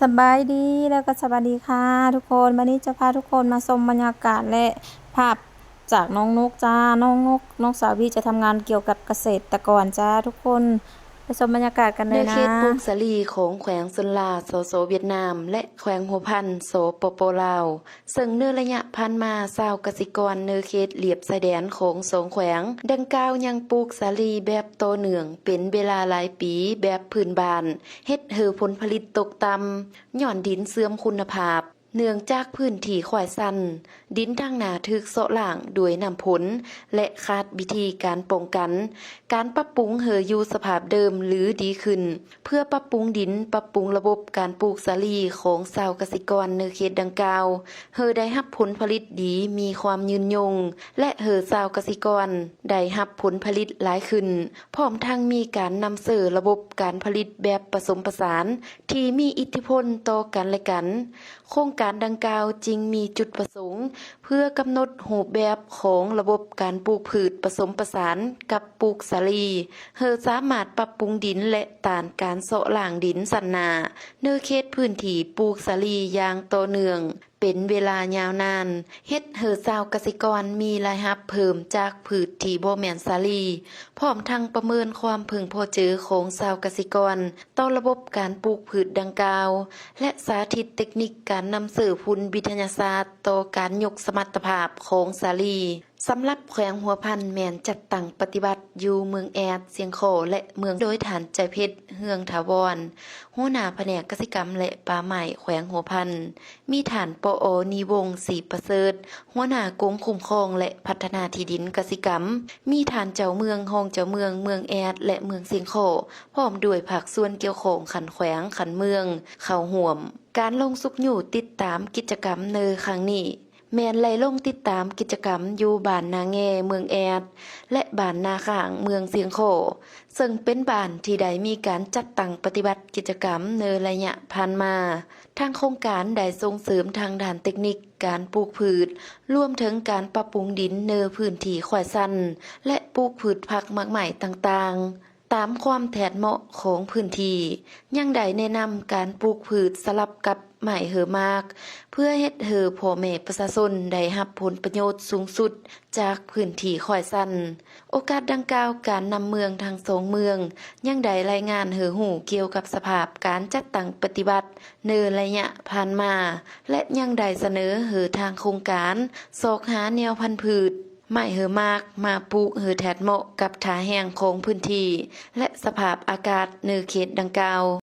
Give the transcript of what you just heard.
ສະບາຍດີ ແລ້ວກໍສະຫວັດດີຄ່ະທຸກຄົນ. ມື້ນີ້ຈະພາທຸກຄົນມາຊົມບັນຍາກາດ ແລະ ພາບຈາກນ້ອງນົກຈ້າ. ນ້ອງນົກ ນ້ອງສາວວີຈະທຳງານກ່ຽວກັບກະເສດຕະກອນຈ້າທຸກຄົນ. ໄປຊົມບັນຍາກາດກັນເລີຍນະ. ໃນເຂດປູກສາລີຂອງແຂວງເຊິນລາ ສສ ຫວຽດນາມ ແລະ ແຂວງຫົວພັນ ສປປ ລາວ ເຊິ່ງໃນໄລຍະຜ່ານມາ ຊາວກະສິກອນໃນເຂດລຽບຊາຍແດນຂອງສອງແຂວງດັ່ງກ່າວຍັງປູກສາລີແບບຕໍ່ເນື່ອງເປັນເວລາຫຼາຍປີແບບພື້ນບ້ານ, ເຮັດໃຫ້ຜົນຜະລິດຕົກຕ່ຳ ຍ້ອນດິນເສື່ອມຄຸນນະພາບ. ເນື່ອງຈາກພື້ນທີ່ຄວາຍຊັນ, ດິນທາງໜ້າຖືກເຊາະລ້າງດ້ວຍນ້ຳຝົນ ແລະ ຂາດວິທີການປ້ອງກັນ. ການປັບປຸງໃຫ້ຢູ່ສະພາບເດີມ ຫຼື ດີຂຶ້ນ ເພື່ອປັບປຸງດິນ, ປັບປຸງລະບົບການປູກສາລີຂອງຊາວກະສິກອນໃນເຂດດັ່ງກ່າວ ໃຫ້ໄດ້ຮັບຜົນຜະລິດດີ, ມີຄວາມຍືນຍົງ ແລະ ໃຫ້ຊາວກະສິກອນໄດ້ຮັບຜົນຜະລິດຫຼາຍຂຶ້ນ, ພ້ອມທັງມີການນຳໃຊ້ລະບົບການຜະລິດແບບປະສົມປະສານ ທີ່ມີອິດທິພົນຕໍ່ກັນແລະກັນ. ໂຄງການດັ່ງກ່າວຈຶ່ງມີຈຸດປະສົງ ເພື່ອກຳນົດຮູບແບບຂອງລະບົບການປູກພືດປະສົມປະສານກັບປູກສາລີ ເພື່ອສາມາດປັບປຸງດິນ ແລະ ຕ້ານການເຊາະລ້າງດິນຊັ້ນໜ້າ ໃນເຂດພື້ນທີ່ປູກສາລີຢ່າງຕໍ່ເນື່ອງເປັນເວລາຍາວນານ, ເຮັດໃຫ້ຊາວກະສິກອນມີລາຍຮັບເພີ່ມຈາກພືດທີ່ບໍ່ແມ່ນສາລີ, ພ້ອມທັງປະເມີນຄວາມເພິ່ງພໍໃຈຂອງຊາວກະສິກອນຕໍ່ລະບົບການປູກພືດດັ່ງກ່າວ ແລະ ສາທິດເຕັກນິກການນຳໃຊ້ຝຸ່ນວິທະຍາສາດຕໍ່ການຍົກສະມັດຕະພາບຂອງສາລີ. ສຳລັບແຂວງຫົວພັນແມ່ນຈັດຕັ້ງປະຕິບັດຢູ່ເມືອງແອດ, ຊຽງຄໍ້ ແລະ ເມືອງ, ໂດຍທ່ານ ໃຈເພັດ ເຮືອງຖາວອນ ຫົວໜ້າພະແນກກະສິກຳ ແລະ ປ່າໄມ້ແຂວງຫົວພັນ, ມີທ່ານ ປອ ນີວົງ ສີປະເສີດ ຫົວໜ້າກົມຄຸ້ມຄອງ ແລະ ພັດທະນາທີ່ດິນກະສິກຳ, ມີທ່ານເຈົ້າເມືອງ, ຮອງເຈົ້າເມືອງເມືອງແອດ ແລະ ເມືອງຊຽງຄໍ້ ພ້ອມດ້ວຍພາກສ່ວນກ່ຽວຂ້ອງຂັ້ນແຂວງ, ຂັ້ນເມືອງ ເຂົ້າຮ່ວມ. ການລົງຊຸກຍູ້ຕິດຕາມກິດຈະກຳໃນຄັ້ງນີ້ ແມ່ນໄລ່ລົງຕິດຕາມກິດຈະກຳຢູ່ບ້ານນາແງ ເມືອງແອດ ແລະ ບ້ານນາຂ້າງ ເມືອງຊຽງຄໍ້ ເຊິ່ງເປັນບ້ານທີ່ໄດ້ມີການຈັດຕັ້ງປະຕິບັດກິດຈະກຳໃນໄລຍະຜ່ານມາ. ທາງໂຄງການໄດ້ສົ່ງເສີມທາງດ້ານເຕັກນິກການປູກພືດ, ລວມເຖິງການປັບປຸງດິນໃນພື້ນທີ່ຄວາຍຊັນ ແລະ ປູກພືດຜັກໝາກໄມ້ຕ່າງໆ ຕາມຄວາມແທດເໝາະຂອງພື້ນທີ່, ຍັງໄດ້ແນະນຳການປູກພືດສະຫຼັບກັບໄມ້ເຫີໝາກ ເພື່ອເຮັດໃຫ້ພໍ່ແມ່ປະຊາຊົນໄດ້ຮັບຜົນປະໂຫຍດສູງສຸດຈາກພື້ນທີ່ຄວາຍຊັນ. ໂອກາດດັ່ງກ່າວ, ການນຳເມືອງທັງສອງເມືອງຍັງໄດ້ລາຍງານໃຫ້ຮູ້ກ່ຽວກັບສະພາບການຈັດຕັ້ງປະຕິບັດໃນໄລຍະຜ່ານມາ ແລະ ຍັງໄດ້ສະເໜີໃຫ້ທາງໂຄງການຊອກຫາແນວພັນພືດ ໄມ້ເຫີໝາກມາປູກໃຫ້ແທດເໝາະກັບທ່າແຮງຂອງພື້ນທີ່ ແລະ ສະພາບອາກາດໃນເຂດດັ່ງກ່າວ.